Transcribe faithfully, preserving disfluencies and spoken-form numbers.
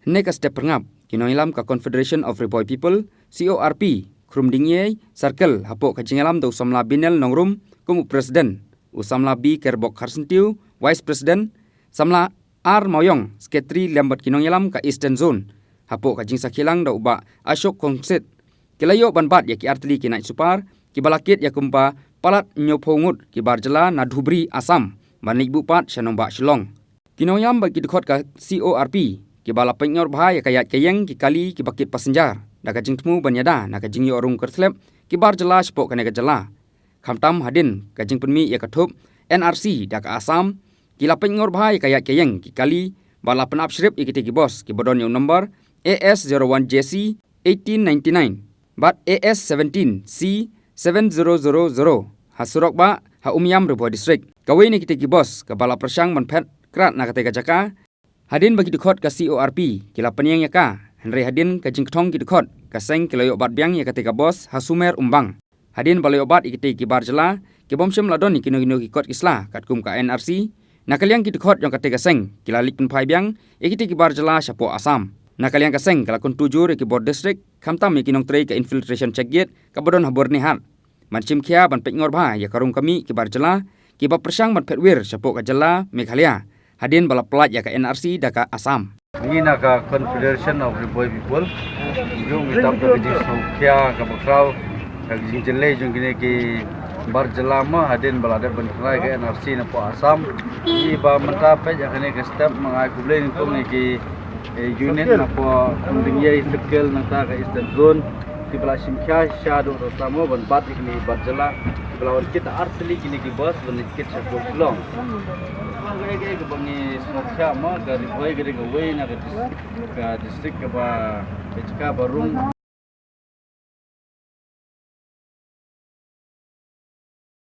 Hynne ka step pyrngap, ki nongïalam ka Confederation of Ri Bhoi People, C O R P, Khrum Dieng Ïai Circle, hapoh ka jingïalam da u samla Binel Nongrum kum u President, u samla B Kerbok Kharsyntiew, Vice President, samla R Mawiong, Secretary, lem bad ki nongïalam ka Eastern Zone, hapoh ka jingsakhi lang da u Bah Ashok Khongsit. Ki la ïoh ban bat ïa ki artylli ki Night Super, kiba la kit ïa kumba palat hynñiewphew ngut ki bar jylla na Dhubri, Assam, ban leit buh pat sha nongbah Shillong. Ki nongïalam bad ki dkhot ka C O R P, kiba la pynïoh bha ïa ka ïaid ka ïeng ki kali kiba kit passenger, da ka jingthmu ban ïada na ka jingïoh rung kyrthlep ki bar jylla shapoh kane ka jylla. Khamtam hadien ka jingpynmih ïa ka thup N R C da ka Assam, ki la pynïoh bha ïa ka ïaid ka ïeng ki kali, bad la pynap shrip ïa kitei ki bus kiba don ïa u number A S zero one J C eighteen ninety-nine bad A S seventeen C seven zero zero zero, ha surok bah ha Umiam, Ri Bhoi District. Kawei na kitei ki bus kaba la pyrshang ban phet krad na katei ka jaka, hadien ba ki dkhot ka C O R P ki la pynïeng ïa ka, hynrei hadien ka jingkthong ki dkhot, ka seng ki la ïoh bat biang ïa katei ka bus ha Sumer Umbang. Hadien ba la ïoh bat ïa kitei ki bar jylla, ki bym shym la don ïa kino kino ki kot ki sla katkum ka N R C, na ka liang ki dkhot jong katei ka seng ki la leit pynphai biang ïa kitei ki bar jylla shapoh Assam. Na ka liang ka seng ka la kyntu jur ïa ki bor district, khamtam ïa ki nongtrei ka Infiltration Check Gate kaba don ha Byrnihat, ban shim khia ban peit ngor bha ïa ka rung ka mih ki bar jylla kiba pyrshang ban phet wir shapoh ka jylla Meghalaya, hadien ba la pyllait ïa ka N R C da ka Assam. Ngi na ka Confederation of Ri Bhoi People, jong ngi tap da ka jingsngewkhia kaba khraw, ka jingjyllei jong kine ki bar jylla mo, hadien ba la dep ban khlaiñ ka N R C napoh Assam. Ngi ba mynta peit ïa kane ka step, ma nga ai khublei nyngkong ïa ki, eh, unit napoh Khrum Dieng Ïai Circle, nangta ka Eastern Zone, kiba la shim khia sha duh rota mo ban bat ïa kine ki bar jylla, kiba la wan kit artylli kine ki bus ban leit kit shapoh Shillong. Kaba ngi sngewkhia mo, ka Ri Bhoi ka dei kawei na ka dis-, ka district kaba, ka jaka ba rung